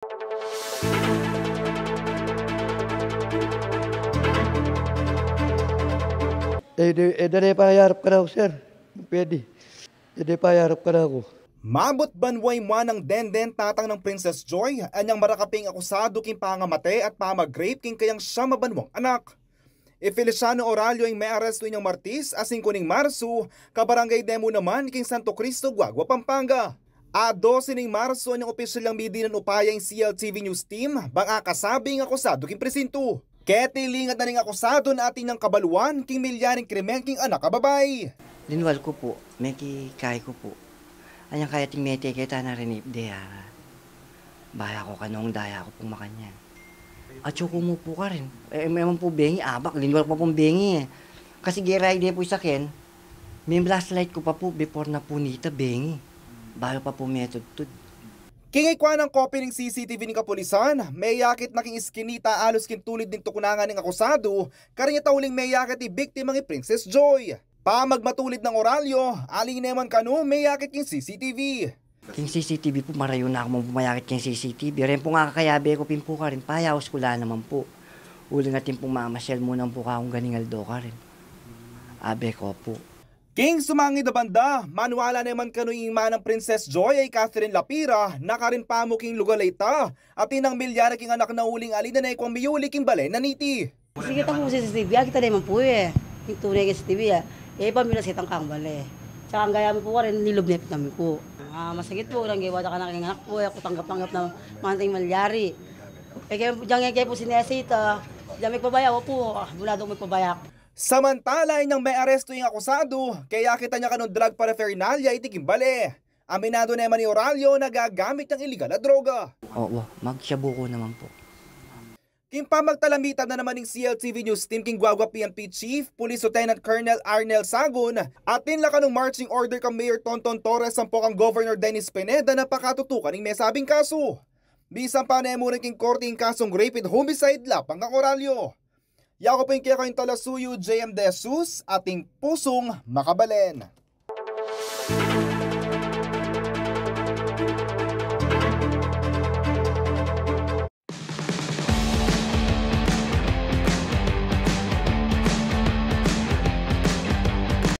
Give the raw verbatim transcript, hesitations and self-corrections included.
Eh, de, eh, dane pa yarap kanaku, sir. Pwede. Eh, de pa yarap kanaku. Mabut banwa ing mua nang Denden, tatang nang Princess Joy, anyang maraka pin ing akusadu king pangamate at pamag-rape king kayang siyam a banwang anak. I Feliciano Oralio ing mearestu inyang Martis, a singku ning Marsu, kabarangay de mu naman king Santo Cristo, Guagua, Pampanga. A dose ning Marsu anyang opisyal yang midinan upaya ing C L T V News Team bang akasabi ing akusadu king presintu. Keti lingat na ning akusadu na atin yang kabaluan king milyaring krimen king anak a babai. Linwal ku pu, mekikayi ku pu. Anyang kaya ting mete ke ta na rin ipde ara. Baya ku kanung daya ku pung makanyan. Atsu ku mu pu karin. E, e man pu bengi, abak, linwal ku pa pung bengi e. Kasi gera ide pu i saken, me flashlight ku pa pu before na pu nita bengi. Bayu pa pu metudtud. King ikwa nang kopya ning C C T V ning kapulisan, meyakit na king iskinita alus king tulid ning tukunangan ning akusadu, karin ya ta uling meyakit i biktimang i Princess Joy. Pamagmatulid nang Oralio, aling ne man kanu meyakit king C C T V. King C C T V pu, marayu na ku man pu mayakit king C C T V. Reng pung akakayabe ku pin pu karin, payaus ku la naman pu. Uling atin pung mamasyal mu nang pu kakung ganing aldo karin, abe ku pu. King sumangid a banda, maniwala ne man kanu ing ima nang Princess Joy a i Catherine Lapira, na karin pamu king lugal a ita, atin nang milyari king anak na uling alin na ne kwang miyuli king bale na niti. Kasi kita pu king C C T V, akita ne man pu e. Ing tune king C C T V e. E, pamila setang kang bale. Tsaka ing gaya mu pu karin, nilub ne pin kami pu. A, masakit pu, reng gewa da kanaku ing anak ku e, aku tanggap-tanggap na manting malyari. E, kaya dyan e ke pu sinesita, dyan me pabaya, wa pu, a, buladu me pabaya. Samantala, inyang mearestu ing akusadu, keyakit na kanung drug paraphernalia iti king bale. Aminadu ne man i Oralio na gagamit yang iligal a droga. O, wa, mag-shabu ku naman pu. King pamagtalambitan na naman ning C L T V News Team king Guagua P N P Chief Police Lieutenant Colonel Arnel Sagun, atin la kanung marching order kang Mayor Tonton Torres ampong kang Governor Dennis Pineda na pakatutukan ing mesabing kasu. Misampa ne mu rin king korte ing kasung rape and homicide laban kang Oralio. Yaku pu ing kekayung talasuyu, J M De Jesus, ating pusung makabalen.